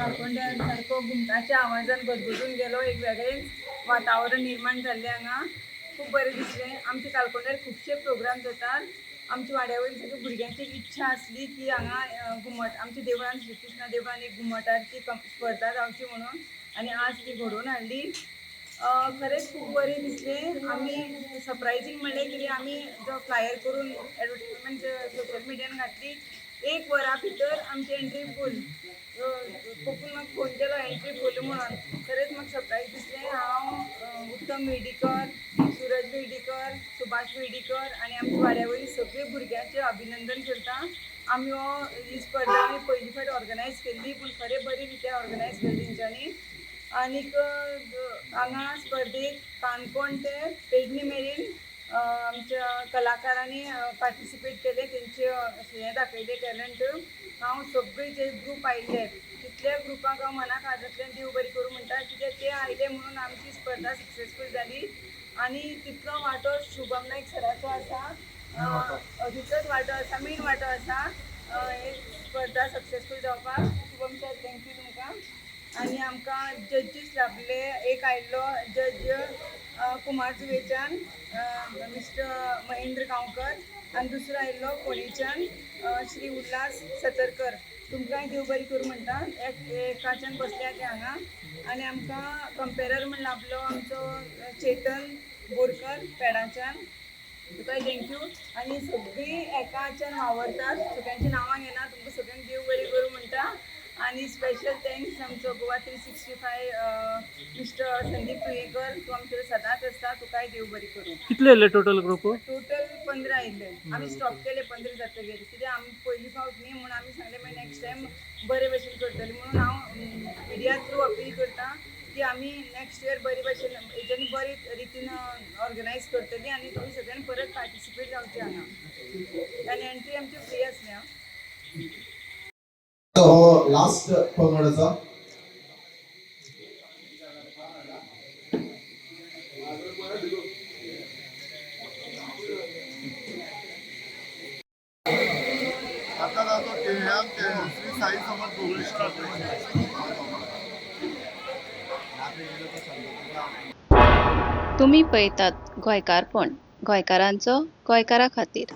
कालकोंड्यार सारको घुमटाच्या आवाजान गजबजून गेलो. एक वेगळेंच वातावरण निर्माण जाल्लें हांगा, खूब बरें दिसलें. आमच्या कालकोंड्यार खुबशे प्रोग्राम जातात. आमच्या वाड्या वयली सगळ्या भुरग्यांची एक इच्छा आसली की हांगा घुमट आमच्या देवळान, श्रीकृष्णा देवळान एक घुमटाची स्पर्धा जावची म्हणून, आनी आज ती घडोवन हाडली. खरेंच खूब बरें दिसलें. आमी सरप्रायजींग म्हणलें कितें, आमी जो फ्लायर करून एडवर्टीजमेंट सोशल मिडियान घातली, एक वरा भितर आमची एंट्री फूल. पप्पून म्हाका फोन केलो एंट्री फूल म्हणून. खरेंच म्हाका सरप्रायज दिसलें. हांव उत्तम विर्डीकर, सुरज विर्डीकर, सुभाष विर्डीकर आनी आमच्या वाड्या वयली सगळीं भुरग्यांचें अभिनंदन करता. आमी हो ही स्पर्धा आमी पयली फावट ऑर्गनायज केल्ली, पूण खरें बरी रित्या ऑर्गनायज केल्ली तेंच्यांनी. आनीक हांगा स्पर्धेक काणकोण ते पेडणे मेरेन आमच्या कलाकारांनी पार्टिसिपेट केले, तेंचे हें दाखयलें टॅलंट. हांव सगळे जे ग्रूप आयिल्ले तितल्या ग्रुपाक हांव मना काळजांतल्यान देव बरें करूं म्हणटा, कित्याक ते आयले म्हणून आमची स्पर्धा सक्सेसफूल जाली. आनी तितलो वांटो शुभम नायक सराचो आसा, तितलोच वांटो आसा, मेन वांटो आसा हे स्पर्धा सक्सेसफूल जावपाक. शुभम सर, thank you तुमकां. आनी आमकां जजीस लाभले. एक आयिल्लो जज कुमारजुवेच्यान मिस्टर महेंद्र गांवकर आनी दुसरो आयिल्लो फोंडेच्यान श्री उल्हास सतरकर. तुमकांय देव बरी करूं म्हणटा. एकाच्यान बसल्या ते हांगा. आनी आमकां कंपेरर म्हण लाभलो आमचो चेतन बोरकर पेडाच्यान, तुकाय thank you. आनी सगळीं एकाच्यान वावरतात, सगळ्यांची नांवां घेना. तुमकां सगळ्यांक देव बरी करूं म्हणटा. आनी स्पेशल thanks आमचो गोवा 365 मिस्टर संदीप तुयेकर, तूं आमचे सदांच आसता, तुकाय देव बरी करूं. कितले येयले टोटल ग्रुप? टोटल 15 आयिल्ले. आमी स्टॉप केले 15 जातकीर, कित्याक आमी पयली फावट न्ही म्हणून आमी सांगलें मागीर नेक्स्ट टायम बरे भशेन करतले म्हणून. हांव मिडिया थ्रू अपील करता की आमी नेक्स्ट इयर बरे भशेन हेज्यानी बरे रितीन ऑर्गनायज करतली आनी तुमी सगळ्यांनी परत पार्टिसिपेट जावचे हांगा. आनी एंट्री आमची फ्री आसली आं. हो लास्ट पंगड आसा. आता जातो केळ्याम श्री साई समर्थ गोगळी. तुमी पळयतात गोंयकारपण, गोंयकारांचो गोंयकारा खातीर.